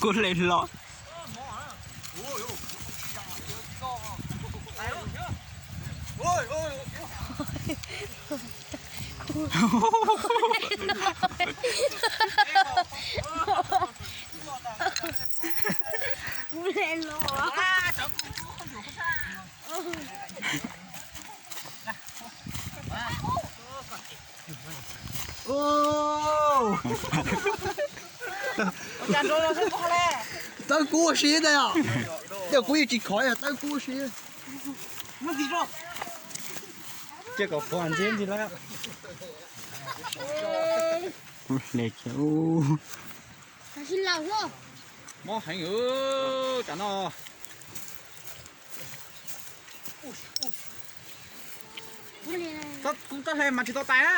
Kuv hle los. Kuv hle los. Tawb kub ua si ntag os. Yog kuv yeej tsis khov, tawb kub ua si. Cia kom puag ntxiv ntxiv lawm. Hle ces mob heev tam no. Kuv txoj hle mas tsis tau tais na.